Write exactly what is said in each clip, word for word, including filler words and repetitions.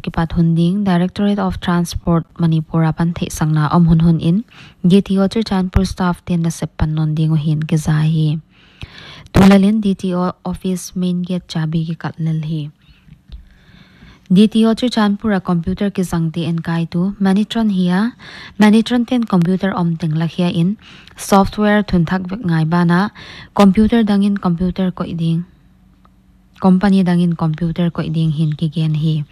kipat hun ding Directorate of Transport Manipur apan theihsakna om hunhun in D T O Churachandpur staff te'n nasep pan nawn ding uh hi'n kiza hi. Tulel in D T O office main gate chabi kikat lel hi. D T O Churachandpur a computer kizangte enkaitu Manitron hi a, Manitron te'n computer om teng lakhia in software thun thak vek ngai banah computer dangin computer koih ding, company dangin computer koih ding hi'n kigen hi.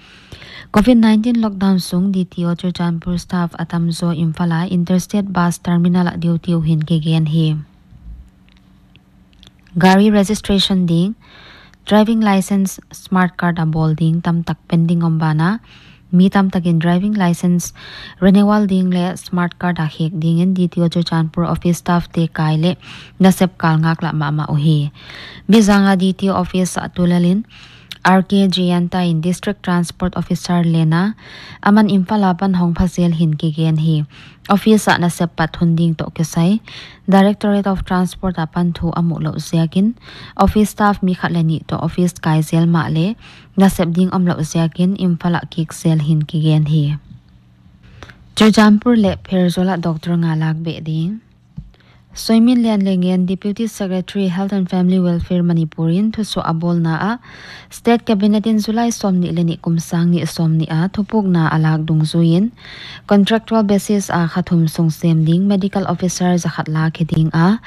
Covid nineteen lockdown sung D T O Churachandpur staff a tamzaw Imphal a interstate bus terminal ah duty uh hi'n kigen hi. Gari registration ding, driving license, smart card a bawl ding tamtak pending om banah mi tamtak in driving license renewal ding leh smart card a khek dingin D T O Churachandpur office staff te kai leh nasep kal ngaklah mahmah uhi. Bizang a D T O office ah tulel in R K Jayanta in District Transport Officer leng a, aman Imphal apan hong pha zel hi'n kigen hi. Office ah nasep pat hun ding toh kisai Directorate of Transport apan thu a muh louh ziakin office staff mi khat leh nih toh office kai zel mahleh nasep ding omlouh ziakin Imphal ah kik zel hi'n kigen hi. Churachandpur leh Pherzawl ah doctor nga lak beh ding. Soiminlian Lengen, Deputy Secretary, Health and Family Welfare Manipur in thusuah a bawlna ah State Cabinet in July sawmnih leh nih kum sang nih sawmnih a thupukna a lak dungzui in contractual basis a kha thum sung sem ding medical officer za khat lak hi ding a,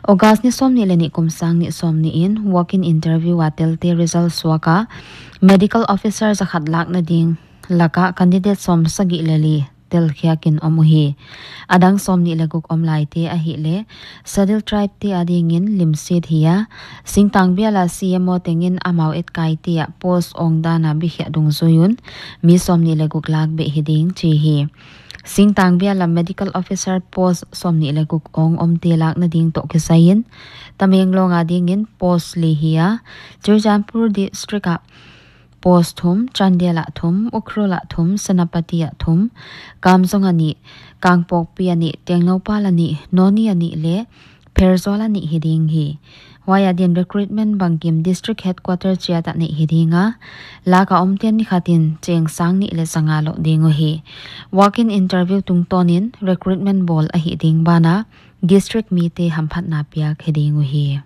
August ni sawmnih leh nih kum sang nih sawmnih in walk-in interview a telte result suak a medical officer za khat lakna ding lak ah candidate sawmsagih leh li telkhiak in om uhi. A dang sawmnih leh guk om laite ahihleh Scheduled Tribe te adingin limsit hi a, Singtang bial a C M O tengin amau etkaite ah post awng dan a bikhiah dungzui un mi sawmnih leh guk lak beh hi ding chi hi. Singtang bial a medical officer post sawmnih leh guk awng omte lakna ding toh kisai in Tamenglong adingin post li hi a, Churachandpur District ah post thum, Chandel ah thum, Ukhrul ah thum, Senapati ah thum, Kamjong ah nih, Kangpokpi ah nih, Tengnoupal ah nih, Noni ah nih leh Pherzawl ah nih hi ding hi. Huai adin recruitment bangkim district headquarter chiat ah neih hi ding a, lak a omte'n ni khat in cheng sang nih leh za nga loh ding uhi. Walk-in interview tungtawn in recruitment bawl ahih ding banah district mite hamphatna piak hi ding uhi.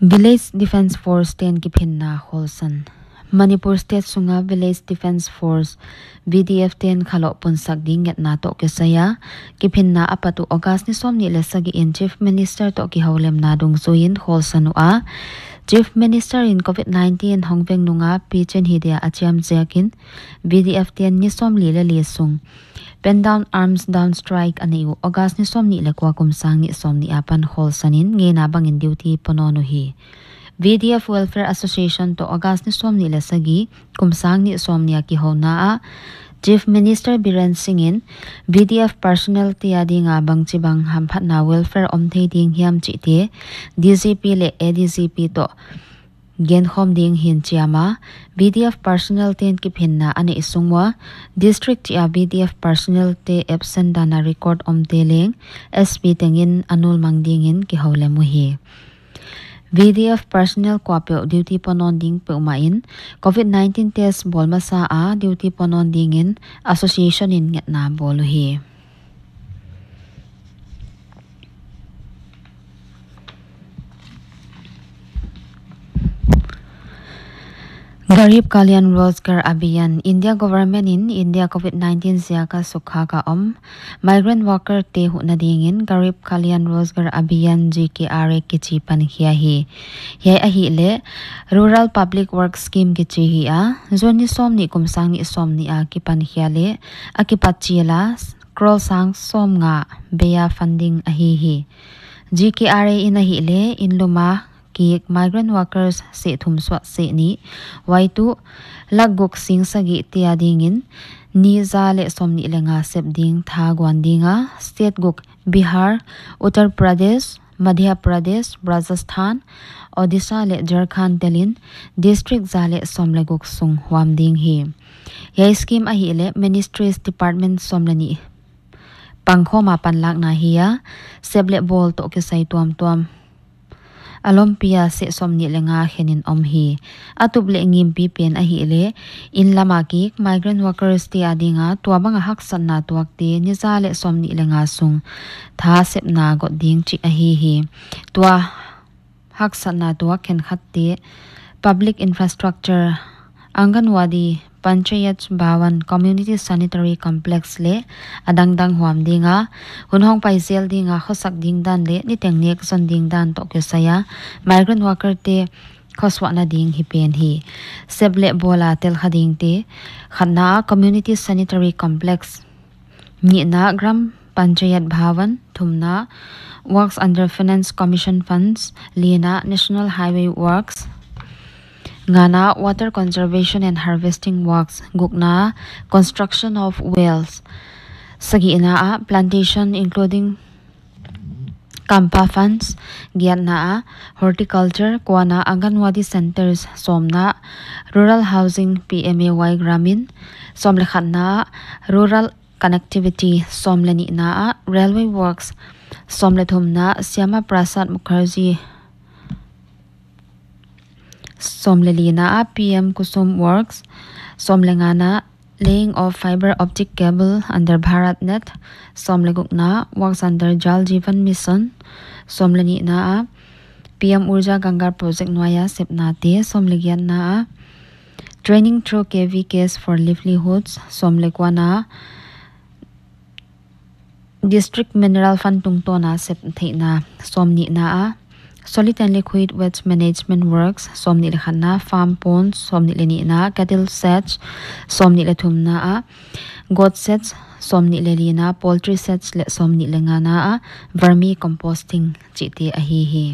Village Defence Force te'n kiphinna khawlsan. Manipur State sunga Village Defence Force, V D F te'n khalohpun sak ding ngetna toh kisai a kiphinna a pat uh August ni sawmnih leh sagih in Chief Minister toh kihoulimna dungzui in khawlsan ua. Chief Minister in Covid nineteen hong veng nung a pichin hi dia a chiam ziakin V D F te'n ni sawmli leh li sung pen down, arms down strike a neih uh August ni sawmnih leh kua kum sang nih sawmnih apan khawlsan in ngeina bangin duty pua nawn uhi. V D F Welfare Association toh August ni sawmnih leh sagih kum sang nih sawmnih a kihouna ah Chief Minister Biren Singh in V D F personnel te adinga bangchibang hamphatna welfare om thei ding hiam chihte D G P leh A D G P toh genkhawm ding hi'n chiam a, V D F personnel te'n kiphinna a neih sung ua, district chih a V D F personnel te absent dan a record omte leng S P tengin a nulmang dingin kihoulim uhi. V D F personnel kuapeuh duty pua nawn ding peuhmah in Covid nineteen test bawl masa a duty pua nawn dingin association in ngetna bawl uhi. Garib Kalyan Rozgar Abhiyan, India government in India Covid nineteen ziaka sukha ka om migrant worker te huhna dingin Garib Kalyan Rozgar Abhiyan, G K R A kichi pankhia hi. Hiai ahihleh Rural Public Works Scheme kichi hi a, June ni sawmnih kum sang nih sawmnih a kipankhia leh a kipat chial a crore sang sawmnga bei a funding ahi hi. G K R A in ahihleh inn lum a kik migrant workers seh thum suah seh nih, huai tuh lakh guk sing sagih te adingin ni za leh sawmnih leh nga sep ding tha guan ding a, state guk Bihar, Uttar Pradesh, Madhya Pradesh, Rajasthan, Odisha leh Jharkhand telin district za leh sawm leh guk sung huam ding hi. Hiai scheme ahihleh ministries department sawm leh nih pangkhawm a panlakna hi a, sep leh bawl toh kisai tuamtuam a lawmpi a seh sawmnih leh nga khen in om hi. A tup leh ngimpi pen ahihleh, inn lam a kik migrant workers te ading a tua bang a haksatna tuakte ni za leh sawmnih leh nga sung tha sepna got ding chih ahi hi. Tua haksatna tuak khenkhatte public infrastructure, Anganwadi, Panchayat Bhawan, Community Sanitary Complex leh a dangdang huam ding a, hun hong pai zel ding a khosak ding dan leh niteng nek zon ding dan toh kisai a migrant worker te khosuahna ding hi pen hi. Sep leh bawl a tel kha dingte, khatna ah Community Sanitary Complex, nihna Gram Panchayat Bhawan, thumna Works under Finance Commission Funds, lina National Highway Works, ngana Water Conservation and Harvesting Works, gukna Construction of Wells, sagihna ah Plantation including Kampa Funds, giatna ah Horticulture, kuana Anganwadi Centers, sawmna Rural Housing P M A Y Gramin, sawm leh khatna Rural Connectivity, sawm leh nihna ah Railway Works, sawm leh thumna Syama Prasad Mukherjee, sawm leh lina ah P M Kusum Works, sawm leh ngana Laying of Fiber Optic Cable under BharatNet, sawm leh gukna Works under Jal Jeevan Mission, sawm leh nihna ah P M Urja Ganga Project nuai a sepnate, sawm leh giatna ah Training through K V Ks for Livelihoods, sawm leh kuana District Mineral Fund tungtawn a sep theihna, sawmnihna ah Solid and Liquid Waste Management Works, sawmnih leh khatna Farm Ponds, sawmnih leh nihna Cattle Sheds, sawmnih leh thumna ah Goat Sheds, sawmnih leh lina Poultry Sheds leh sawmnih leh ngana ah Vermi Composting chihte ahi hi.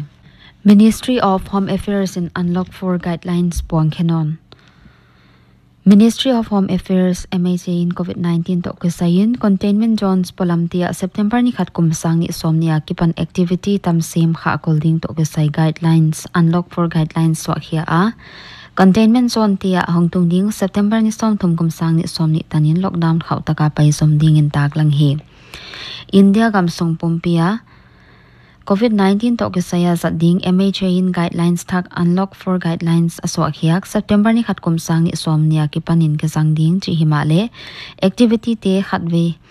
Ministry of Home Affairs in Unlock four guidelines puang khe nawn. Ministry of Home Affairs, M H A, in COVID nineteen toh kisai in containment zones polamte ah September ni khat kum sang nih sawmnih a kipan activity tam sem khahkol ding toh kisai guidelines, Unlock four guidelines suahkhia a. Containment zone te ah hong tung ding September ni sawmthum kum sang nih sawmnih tan in lockdown khauh tak a paizom ding in taklang hi. India gamsung pumpi a COVID nineteen toh kisai a zat ding M H A in guidelines thak Unlock four guidelines a suahkhiak September ni khat kum sang nih sawmnih a kipan in kizang ding chih himahleh activity te khatvei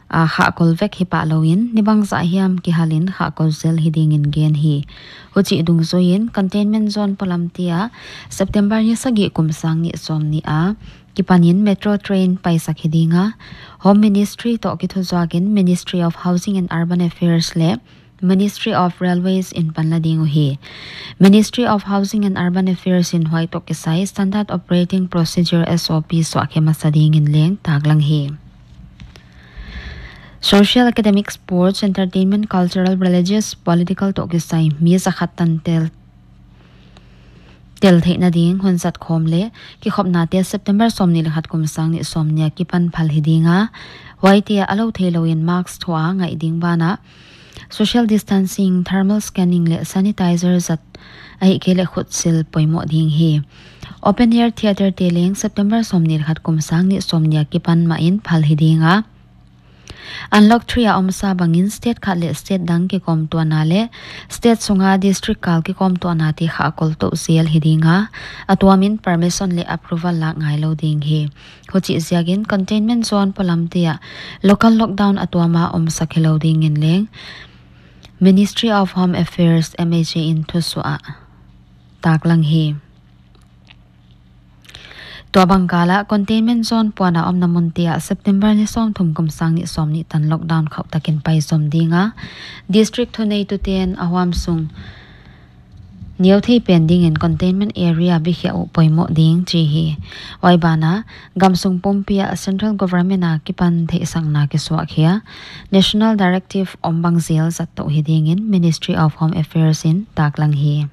a khahkol vek hi pah lou in ni bangzah hiam kihal in khahkol zel hi ding in gen hi. Huchih dungzui in containment zone polamte ah September ni sagih kum sang nih sawmnih a kipan in metro train paisak hi ding a, Home Ministry toh kithuzuak in Ministry of Housing and Urban Affairs leh Ministry of Railways in panla ding uhi. Ministry of Housing and Urban Affairs in huai toh kisai Standard Operating Procedure, S O P, suahkhe masa ding in leng taklang hi. Social, academic, sports, entertainment, cultural, religious, political toh kisai mi zakhat tan tel tel theihna ding hun zat khawm leh kikhopnate September sawmnih leh khat kum sang nih sawmnih a kipan phal hi ding a, huaite ah a lou theilou in mask thuah a ngaih ding banah social distancing, thermal scanning leh sanitizer zat ahihkeileh khutsil poimoh ding hi. Open air theatre te leng September sawmnih leh khat kum sang nih sawmnih a kipan mah in phal hi ding a, Unlock three a omsa bangin state khat leh state dang kikawmtuahna leh state sunga district kal kikawmtuahnate khahkol tou zel hi ding a, a tuam in permission leh approval lak ngailou ding hi. Huchih ziakin containment zone polamte ah local lockdown a tuam a omsak hilou ding in leng Ministry of Home Affairs, M H A, in thusuah a taklang hi. Tuabang kal ah containment zone puan a omna munte ah September ni sawmthum kum sang nih sawmnih tan lockdown khauh takin paizom ding a, district thuneituten a huam sung neuthei pen dingin containment area bikhiah uh poimoh ding chi hi. Huai banah gamsung pumpi ah central government a kipan theihsakna kisuahkhia National Directive om bang zel zat tou hi dingin Ministry of Home Affairs in taklang hi.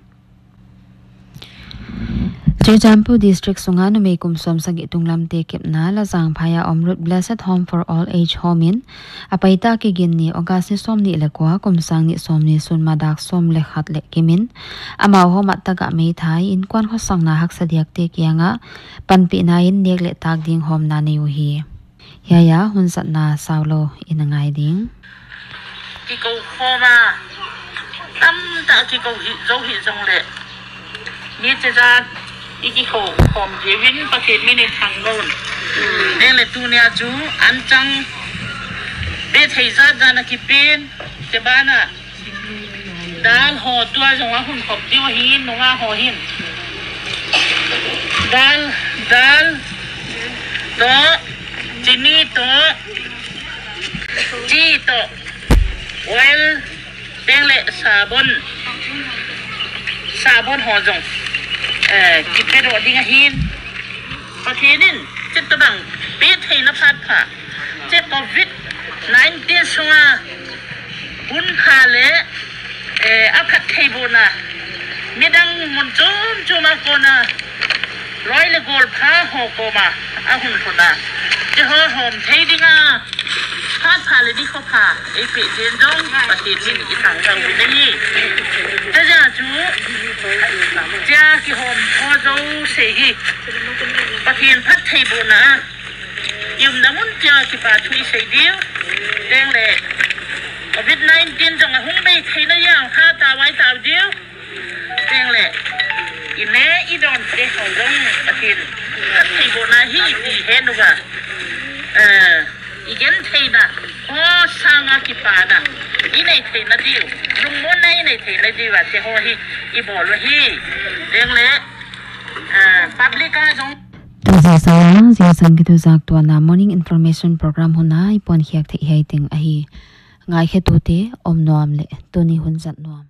Churachandpur District sunga numei kum sawmsagih tunglamte kepna Lazangphai a om Ruth Blessed Home for Old Age Home in a paita kigin ni August ni sawmnih leh kua kum sang nih sawmnih sun madak sawm leh khat leh kimin amau home ah tagah meithai innkuan khosakna haksa diakte kiangah panpihna in nek leh tak ding hawmna nei uhi. Hiai a hun zatna saulou in a ngai ding. Kikou khawm a tam Tah kikou hi, zou hi zong leh. Ni che zat, i kikou khawm ziau in Pathian min in thang lou un. Leng leh tuni a chu, an chang pe thei zat zat na kipen, che bana. Dal ho tua zong a hun khop diu ahi, nunga ho hin. Dal, dal, toh, chini toh, chi toh, oil, teng leh sabon, sabon ho zong, eh, kipe doh ding ahi. Pathian in, chit tabang, pe theihna phat pha. Che covid nineteen sunga hun kha leh, eh, a phattheihbohna. Midang mun chom chom a kona. Loi leh gol pha ho koma. A hun kona. Che ho hawm thei dinga. Phat pha leh di kho pha. Ei pe chen zong. Pathian min i thang zong u ding hi. Che zia chu. Chia kihawm ho zou se hi. Pathian phattheihbohna. I umna mun chiang a kipahthu i sei diu. Teng leh covid nineteen zong a hong bei theihna ziak a kha ta vai ta diu. Teng leh i ne i dawn te khong zong Pathian phattheihbohna hi i ti hen uva. Eh, i gen theihna. Ho sanga kipana. I nei theihna diu. Lungmonna i nei theihna diu a te ho hi i bawl uhi. Teng leh, eh, public a zong Zingsang, zingsang kitu zak tuana morning information program hun a i puan khiak theih hiai teng ahi. Ngaikhetute om nuam leh tuni hun zat nuam.